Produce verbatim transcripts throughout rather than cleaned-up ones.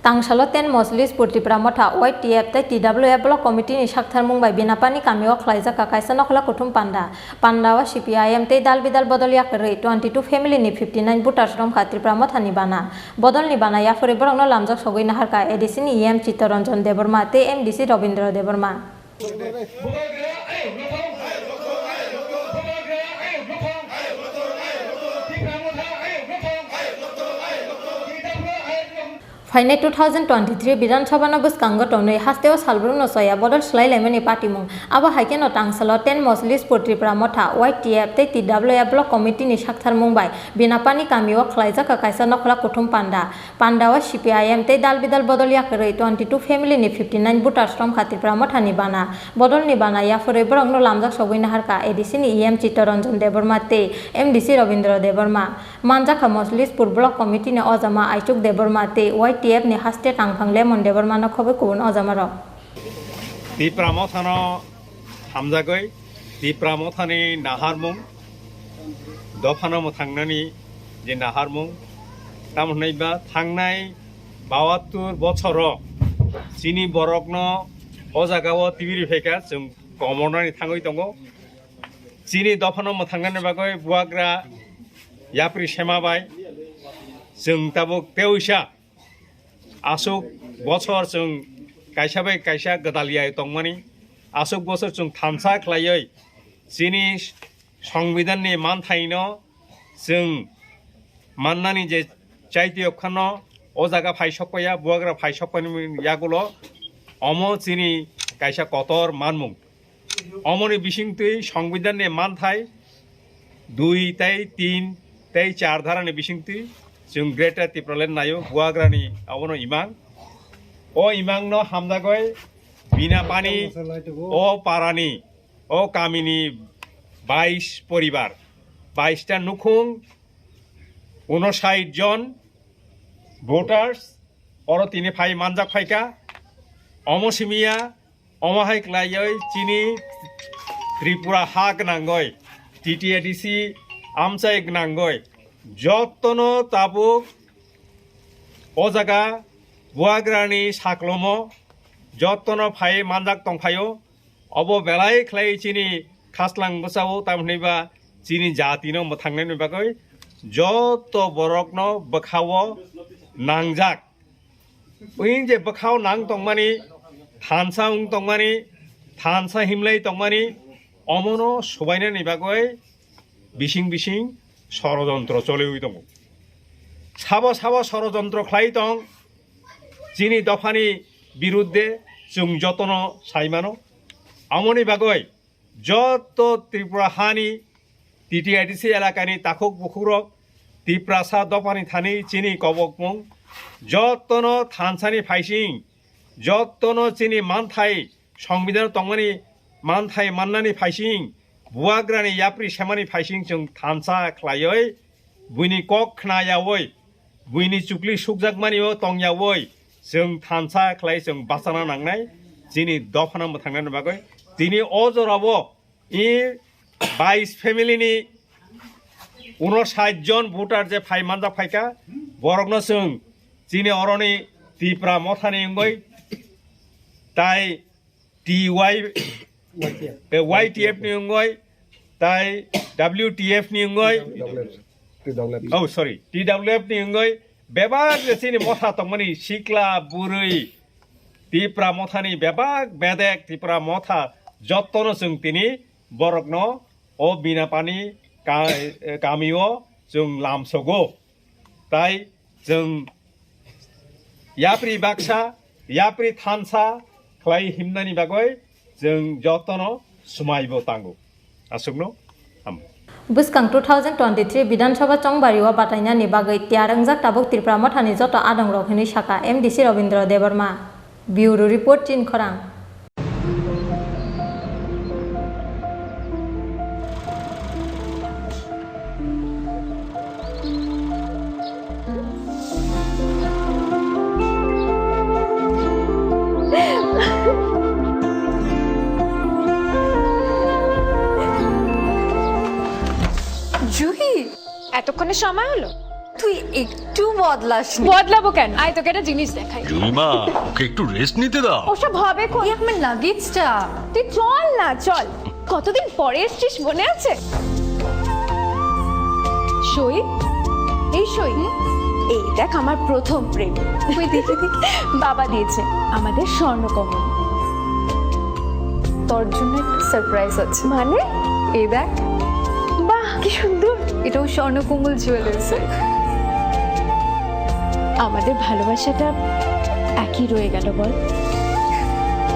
Angsalo ten Moslispur Tipra Motha Y T F tei T W F Block Committee ni saktharmung bai Binapani kamio khlaijak kaisa nokhla kuthum panda. Panda o C P I M tei dal bidal bodol yakarwi twenty two family ni fifty nine voters romkha Tipra Motha ni bana. Bodol ni bana yaphurwi borokno lamjak sogwi naharkha A D C ni E M Chittaranjan Debbarma tei M D C Rabindra Debbarma. Phainai two thousand twenty three Bidhan Sabha no bwskango tonwi hasteo salbrumno choya bodol swlai laimani patimung. Abo hai kheno tangsalo ten Moslispur Tipra Motha Y T F tei T W F Block Committee ni saktharmung bai Binapani kamio khlaijak kaisa nokhla kuthum panda. Panda o C P I M tei dal bidal bodol yakarwi twenty two family ni fifty nine voters romkha Tipra Motha ni bana. Bodol ni bana yaphurwi borokno lamjak sogwi naharkha A D C ni E M Chittaranjan Debbarma tei M D C Rabindra Debbarma. Manjakha Moslispur Block Committee ni ojama Aichuk Debbarma tei Y T F ni haste tangphang Lemon Debbarma no khobwi kubun ojama rok. Tipra Mothano hamjagwi Tipra Mothani naharmung, dophano mwthangnani je naharmung, tamo hwnwi ba thangnai bahattur bochoro chini borokno o jagao tibiri phaikha, chwng komornani thangwi tongo. Chini dophano mwthangnani bagwi bubagra yapri sema bai chwng tabuk teisa aswk bochor chwng kaisa bai kaisa gwdalya tongmani, aswk bochor chwng thansa khlaiwi chini Songbidanni manthaino chwng mannani je chaitiyok phano o jaga phai sokpaiya, bubagra phai sokpaini yagulo omo chini kaisa kotor manmung. Omoni bisingtwi Songbidanni manthai dui tei tin tei char dharani bisingtwi chwng Greater Tipraland naio, bubagrani abono imang. O imangno hamjagwi Binapani o parani, o kamini bais poribar, bais ta nukhung, unosait jon voters oro tini phai manjak phaikha. Omo simiya, omo hai khlaiwi chini Tripura ha gwnangwi, T T A D C amchai gwnangwi, jottono tabuk o jaga bubagrani saklomo jottono phai manjak tongphaio. Obo belai khlai chini khaslang bwsao, tamhinwi ba chini jatino mwthangnaini bagwi jotto borokno bwkhao nangjak. Wng je bwkhao nang tongmani, thansa wng tongmani, thansa himlai tongmani, omono subainani bagwi bising bising sorojontro choliwi tongo. Sabo sabo sorojontro khlai tong, chini dophani birudde chwng jotono sai mano. Amoni bagwi jotto Tripura hani T T A D C elakani takhuk bukhukrok, Tiprasa dophani thani chini kobokmung, jottono thansani phaising, jottono chini manthai, Songbidan tongmani manthai mannani phaising, bubagrani yapri semani phaising chwng thansa khlaiwi, buini kok khna yawi, buini chukli sukjakmani o tong yawi, chwng thansa khlai chwng bachana nangnai, chini dophano mwthangnani bagwi. Tini o jorao i bais family ni unosait jon voter je phai manjak phaikha, borokno chwng chini oroni Tipra Mothani wngwi tai T Y, Y T F. Eh, Y T F ni wngwi, tai W T F ni wngwi, T W F. Oh, sorry, T W F ni wngwi bebak je chini motha tongmani sikla, bwrwi, Tipra mothani bebak bedek Tipra motha jottono chwng tini borokno o Binapani ka-, eh, kamio chwng lamsogo. Tai chwng yapri baksa, yapri thansa khlai himnani bagwi chwng jotono swmaibo tango. Aswkno ham. Bwskang two thousand twenty-three Bidhan Sabha chongbario batainani bagwi tiyar wngjak tabuk Tripura mothani joto adongrok hinwi sakha M D C Rabindra Debbarma. Bureau Report, Chinkhorang. Juhi, এতক্ষণে সময় হলো? তুই একটু বদলাস নি। বদলাবো কেন? আয়, তোকে একটা জিনিস দেখাই। জুইমা, ওকে একটু রেস্ট নিতে দাও। ওসব হবে কোন? এই আমার লাগেজটা। তুই চল না, চল। কতদিন পরে এসছিস, মনে আছে? সই, এই সই, এই দেখ আমার প্রথম প্রেম। ওই দেখি, দেখি। বাবা দিয়েছে, আমাদের স্বর্ণকমল। তোর জন্য একটা সারপ্রাইজ আছে। মানে? এই দেখ। বাহ, কি সুন্দর। এটাও স্বর্ণকমল জুয়েলার্স। আমাদের ভালোবাসাটা একই রয়ে গেল, বল?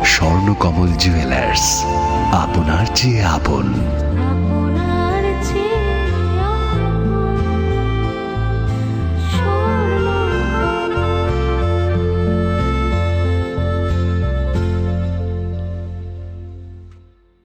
স্বর্ণকমল জুয়েলার্স, আপনার চেয়ে আপন।